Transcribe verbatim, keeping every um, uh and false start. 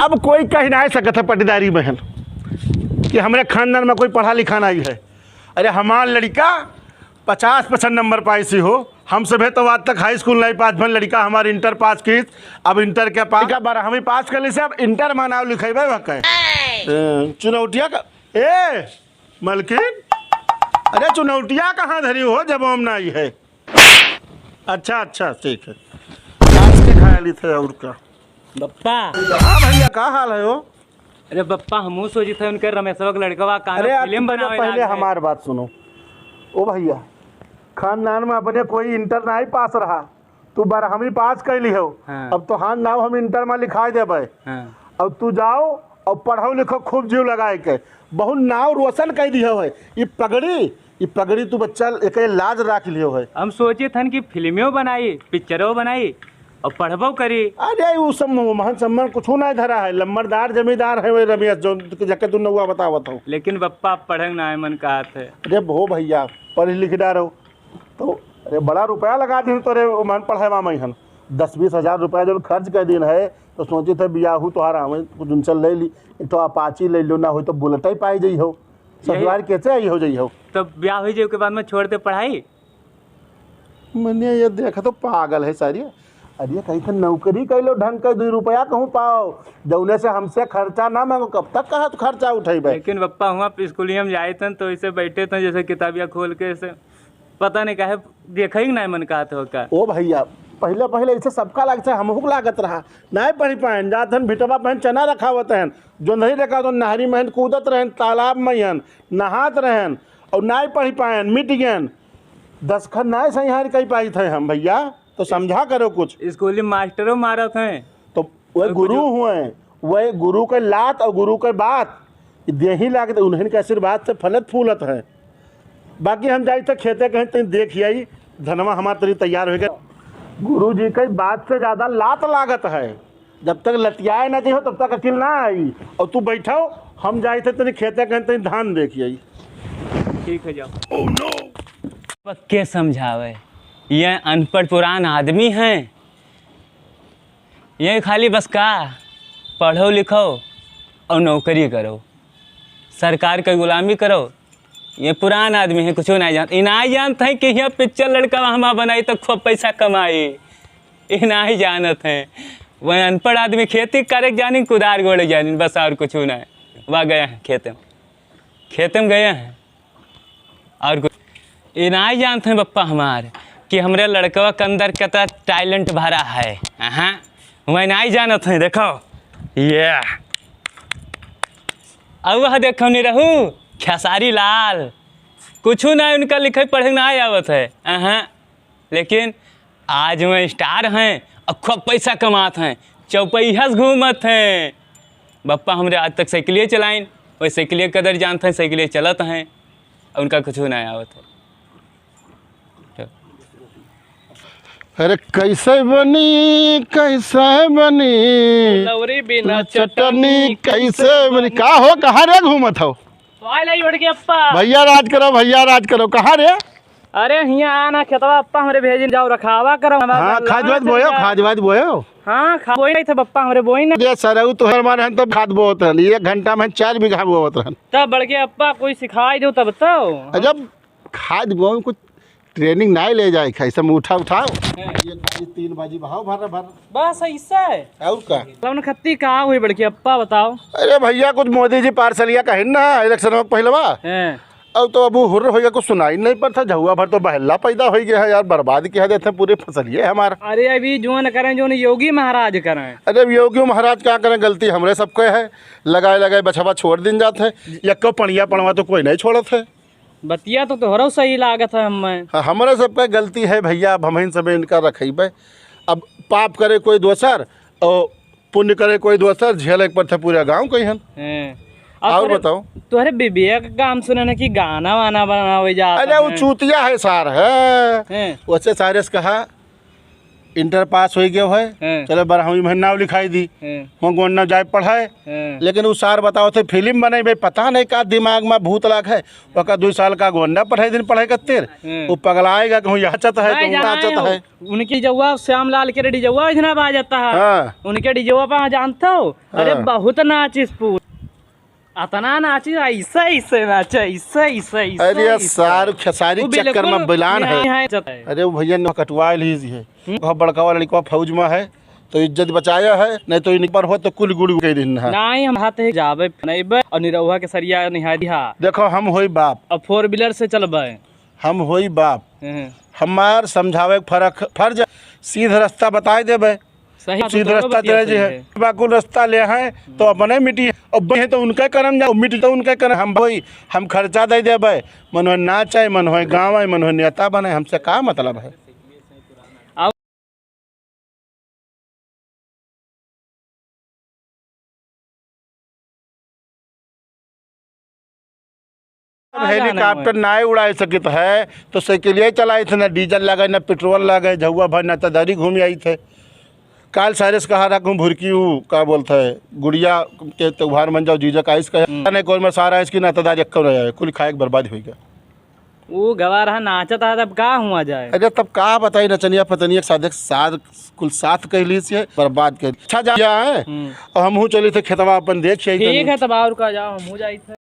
अब कोई कहि नाहीं सकत है पटीदारी महन कि हमरे खानदान मा कोई पढ़ा लिखा नाहीं है। अरे हमार लड़िका पचास percent नंबर पाइस हो। हम सभे तो आज तक हाई स्कूल नाहीं पास भन, लड़िका हमार इंटर पास किस, अब इंटर के पास, लड़िका बारहवीं पास कइलिस, अब इंटर मा नाव लिखइबे वह कहे। ए, चुनौटिया का, ए, मलकिन, अरे चुनौटिया कहाँ धरी हो, जब हम नाहीं है। अच्छा, अच्छा, ठीक है। आज के खाया ली थे और का। बप्पा। हाँ भइया, का हाल है हो? अरे बप्पा, हमहू सोचित है उनके रमेशवा के लड़कवा काना अरे यार, फिल्म तू पहले बनावे पहले लाग है। हमार बात सुनो। ओ भइया, खानदान मा अपने कोई इंटर नाहीं पास रहा, तू बारहवीं पास कइली हो। हाँ। अब तोहार नाव हम इंटर मा लिखाइ देबे। हाँ। अब तू जाओ और पढ़ो लिखो खूब जीव लगाए के, बहुत नाव रोशन कइ दिहो है। ई पगड़ी, ई पगड़ी तू बच्चा एक लाज राख लिहो है। हम सोचित हन कि फिल्मो बनाई, पिक्चरो बनाई और पढ़बो करी। अरे उ सब मान सम्मान कुछ नाहीं धरा है, लम्बरदार जमींदार है वही रमेश जो जके तू नौवा बतावत हो। लेकिन बप्पा पढ़े नाहीं मन कहत है। अरे हो भइया, पढ़ लिख डारो। तो अरे बड़ा रुपया लगा दिन तोरे मन पढ़ाए मा हन। दस बीस हजार रुपया जौन खर्च कर दिन है, तो सोचित है बियाहू तोहार आवे, कुछ उनसे ले ली, एक तो अपाची ले लो, ना हो तो बुलेट ही पाई जाई हो। यही ससुराल कैसे आई हो जाई हो? तब ब्याह होइ जाए के बाद मा छोड़ दे पढ़ाई? मने ये देख तो पागल है सारी। अरे कहीं तो नौकरी कर लो ढंग के, दो रुपया कहूँ पाओ, जौने से हमसे खर्चा ना मांगो, कब तक कहा खर्चा उठेबे? लेकिन बप्पा हुआ स्कूलिया मा जाइत हन तो ऐसे बैठे थे जैसे किताबिया खोल के ऐसे पता नहीं काहे देखइ के नाहीं मन कहत हो का। ओ भइया, पहिले पहिले ऐसे सबका लागत है, हमहू के लागत रहा, नाहीं पढ़ि पाएन, जात हन भिटवा पहन चना रखावत हन, जोंधरी देखा तो नहरी महन कूदत रहन, तालाब महन नहात रहन और नाहीं पढ़ि पाएन, मिट गएन। दस्तखत नाहीं सही हार कइ पाइत है हम भइया, तो समझा करो कुछ। स्कूली मास्टरो मारत हैं। तो वह और गुरु कुछ हुए, वह गुरु के लात और गुरु के बात, ई देही लागत, उन्हन के आशीर्वाद से फलत फूलत है। बाकी हम जाई तो खेते कहीं तनी देख आई, धनवा हमार तनी तैयार होइ गए। गुरु जी के बात से ज्यादा लात लागत है, जब तक लतियाए ना जाइहो तब तक अकिल ना आई। और तू बैठो, हम जाई थे तनी खेते कहीं तनी धान देख आई। ठीक है, जाओ। अब के समझावे, ये अनपढ़ पुरान आदमी हैं, ये खाली बस का पढ़ो लिखो और नौकरी करो, सरकार के गुलामी करो। ये पुरान आदमी है, कुछ नाहीं जानत। ये नाहीं जानत है कि यहाँ पिक्चर लड़का हमा बनाई तो खूब पैसा कमाई। ये नाहीं जानत है। वह अनपढ़ आदमी खेती करे के जानी, कुदार गोड़े जानी, बस और कुछ नाहीं। वह गए हैं खेते में, खेते में गए हैं। और कुछ ये नाहीं जानत हैं बप्पा हमार कि हमरे लड़कवा के अंदर कितना talent भरा है। हाँ, वह नाहीं जानत हैं। देखो ये, और वह देखो नहीं रहू खेसारी लाल, कुछ नाहीं उनका लिखे पढ़े नाहीं आवत है। हाँ, लेकिन आज वह स्टार हैं और खूब पैसा कमात हैं, चौपहिया से घूमत हैं। बप्पा हमरे आज तक साइकिलिए चलाइन, वह साइकिलिए कदर जानत हैं, साइकिलिए चलत हैं, और उनका कुछ नाहीं आवत है। अरे कैसे बनी, कैसे बनी लौरी बिना ना चटनी, चटनी, कैसे कैसे बनी? बनी? का हो, कहाँ रे घूमत हो? तो आए लाई बड़के अप्पा। भइया राज करो, भइया राज करो। कहाँ रे? अरे हियाँ आना खेतवा अप्पा हमरे भेजिन, जाओ रखावा करो। हाँ, खाद वाद बोयो, खाद वाद बोयो। हाँ, खा बोई नहीं थे पप्पा हमरे बोई ना। ये सरऊ तोहर मारे हन तब खाद बोत रहन, एक घंटा में चार बीघा बोवत रहन। तब बड़के अप्पा कोई सिखाई दो तब तो। अजब खाद बोए में कुछ training नाहीं ले जाए, खाई सब उठा उठाओ। हैं। एक बाजी, तीन बाजी बहाओ, भर भर। बस ऐसा है। और का? कौन खत्ती का हुई बड़के अप्पा बताओ? अरे भइया, कुछ मोदी जी पार्सलिया कहिन ना election में पहिलवा। हैं। अब तो अब हुर्र होइगा, कुछ सुनाई नहीं पड़ता। झउआ भर तो बहल्ला पैदा होइ गया है यार, बर्बाद किया देते हैं पूरे फसलिए हमार। अरे अभी जोन करें, जोन योगी महाराज करें। अरे अब योगी महाराज का करें, गलती हमरे सबके है। लगाए लगाए बछवा छोड़ दिन जात है, यक्को पनिया पड़वा तो कोई नहीं छोड़त है। बतिया तो तोहरो सही लागत है हमें। हाँ, हमरे सबका गलती है भइया, अब हमहिन सब इनका रखेबे। अब पाप करे कोई दोसर और पुण्य करे कोई दोसर, झेले के पड़थे पूरा गाँव कहिन। हैं। और और तोहरे, बताओ। तोहरे विवेक का हम सुने ना कि गाना वाना बनावे जात अरे वो हैं। चूतिया है सार है। हैं। वैसे सारे से कहा इंटर पास होइ गयो है, हाँ। चलो बारहवीं में नाव लिखाई दी, हाँ। वहाँ गोंडा जाए पढ़ाए। हाँ। लेकिन उ सार बताओ थे फिल्म बने भाई, पता नहीं का दिमाग में भूत लाग है, ओका दुइ साल का गोंडा पढ़ाई दिन पढ़ाई करते। हाँ। वो पगलाएगा, कहूँ यहाँ चत है, भाई कहूँ जाना नाचत है। है। उनकी जौआ श्यामलाल के डीजवा इतना बाजता है। हाँ। उनके डीजवा पे जानता हो? अरे हाँ। बहुत नाचिस पूर। अतना नाची, ऐसे, ऐसे नाचे, ऐसे, ऐसे, ऐसे, अरे ऐसे। सार खेसारी वो चक्कर बिल्कुल में बिलान है। यहाँ जता है। अरे वो भैया ने कटवा ली है। हम्म। वो बड़का वाला लड़का फौज में है, तो इज्जत बचाया है, नहीं तो इन पर हो तो कुल गुड़ कह दिन है। नहीं, हम हाथ ही जाबे, नहीं बे, और निरहुआ के सरिया निहारी हा। देखो, हम होई बाप। अब फोर व्हीलर से चलबे। हम होई बाप। हम्म। हमार समझावे के फर्क, फर्ज, सीध रास्ता बताए देबे। सही बात, सीध दोनों रास्ता बतिया तेरे जे सही है। है। बाकुल रास्ता ले हैं, तो अपने मिटी, अब है तो उनका करम जाओ, मिटी तो उनका करम, हम भाई, हम खर्चा दे देबे, मन हो नाच आए, मन हो गाँव आए, मन हो नेता बने, हमसे का मतलब है? अब अब आ जाना हेलीकॉप्टर है। नाय उड़ाए सकित है, तो साइकिलिया चलाई थे, ना डीजल लगे, ना पेट्रोल लगे, झउआ भर ना तदारी घूम आई थे। काल साइरस कहा रहा कहूँ भुरकी, ऊ का बोलता है, गुड़िया के त्योहार मन जाओ, जीजा का आइस कहे, हम्म। नहीं कोई में सारा आइस की ना तदारी अक्का रहा है, कुल खाए के बर्बाद हो गया। वो गवा रहा नाचत है, तब का हुआ जाए? अरे तब का बताई, नचनिया पतनिया के साथ एक साथ कुल साथ कह ली से बर्बाद कर। अच्छा जा है, हम्म। और हमहू चली थे खेतवा अपन देख आई ठीक तनी। है, तब और का जाओ, हमहू जाई थे।